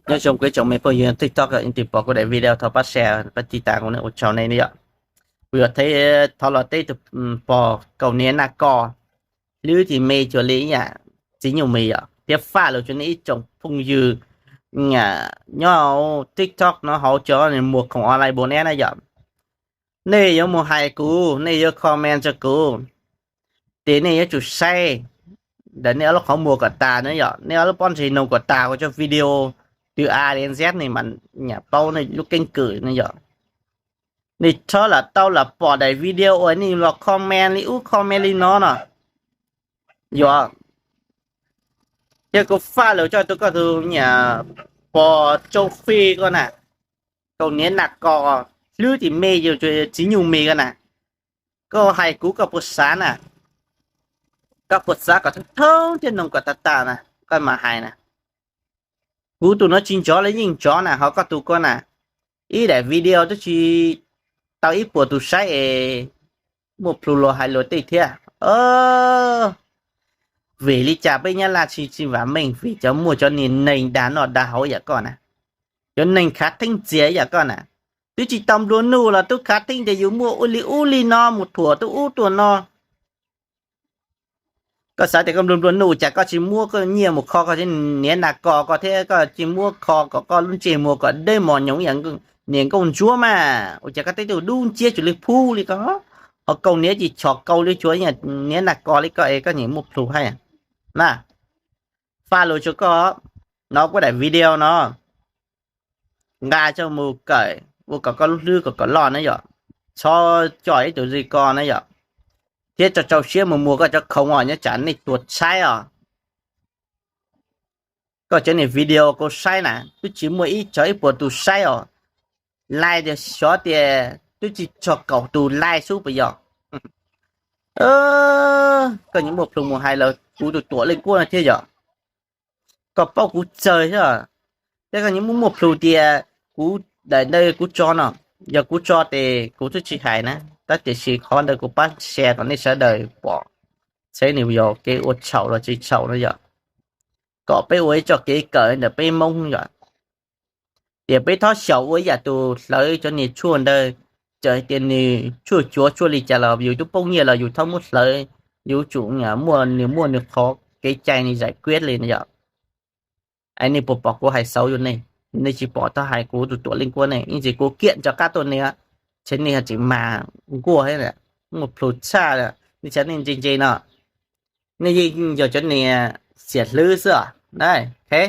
Nyob zoo kuv ib tsoom me phooj ywg TikTok, leej twg pom kuv daim video thov pab share, pab tiv tas kuv ne, ua tsaug nej nawb yom. Kuv yuav thov los teb tus pog Kaus Niam Nas Kos, hlwb tim me cuag li ib yam txiv nyuj mis yom, thiab faj lus rau nej ib tsoom phooj ywg nyob hauv TikTok no, hauv cov muag khoom online npuas neb na yom. Nej yuav mus hais kuv, nej yuav comment rau kuv, ces nej yuav tsum saib ntawm nej ob lub qhov muag kom tas na yom, nej ob lub pob ntseg noog kom tas, ua cov video twg a li z nej mam nyam paub nej lub keeb kwm na yom. Nej rov lam tau lam pom daim video uas nej los comment li ub comment li no no, yog, yog kuv faj lus rau tus koj tus nyam pog Tsau Fij koj na, Kaus Niam Nas Kos, hlwb tim me yus txiv nyuj mis koj na, koj hais kuv koj puas xav na? Koj puas xav kom thoob thoob thiab noog kom tas tas na, koj mam hais na. Kuv tus no tsis ntsov los yeej ntsov na, ho koj tus koj na, ib daim video twb tsis tau ib puas tus saib es muaj plhus los hais luag tej thiab. Vim li cas peb Nyab Laj tsis tsis vam meej? Vim cov muaj cov niag neeg dag noj dag haus yam koj na, cov neeg khav theeb ntxiag yam koj na, twb tsis tau nplua nuj los twb khav theeb tias yus muaj ua li ub li no mus thuam tuaj ub tuaj no. Koj xav tias koj nplua nplua nuj cas koj tsis muab koj nyiaj mus kho koj niam Nas Kos koj thiab koj tsis muab kho kom koj lub ntsej muag kom dawb mos nyoos ib yam niam nkauj ntsuab mas, ua cas koj teb tug dub nciab tsuas li phub li koj, ho Kaus Niam tsis chom Kaus li, tsuas niam Nas Kos li koj es koj nyiam muaj plhus hais na. Faj lus rau koj, no kuv daim video no nqa coj mus kawm ua kom koj lub hlwb kom kom loj na yom. Txhob coj ib tug zis ko na yom, thiab tso tsau siab mus muag koj cov khoom os, nyob tsam nej tuag tshaib os. Koj cov niag video kuv saib na twb tsis muaj ib txog ib puas tus saib os. Like tias xyov tias twb tsis txog kaum tus like xwb puas yog? Koj nyiam muaj plhus mus hais lus kuv tus tuam leej kuab no thiab yom. Koj paub kuv txawg thiab, thiab koj nyiam muaj muaj plhus tias kuv daim ntawd kuv tso no, yog kuv tso ces kuv twb tsis hais na, tab tiam sis qhov ntawd kuv pab share kom nej sawv daws pom, saib nws yog kev ua txhaum los tsis txhaum no yom, kom peb ua ib txoj kev kawm ntawm peb Hmoob yom. Tias peb txhob xyaum ua ib yam tus hlawv cov niag tshuaj ntawd, txawm tias nws tshuaj cuav tshuaj li cas los yus twb poob nyiaj los yus txhob muab hlawv, yus tsum muaj nws muaj nws qhov kev cai nws zais kiab li no yom. Es nej puas pom kuv hais xauv rau nej? Nej tsis pom txhob hais, kuv tus tuam leej kuab ne, ib ntsis kuv kiam rov qab tuaj nej, ces nej tseem mag nkuaj thiab, muaj plhus tshaj, nej txhob nej ntse ntse no, nej yeej yog cov niag xiam hlwb xwb os.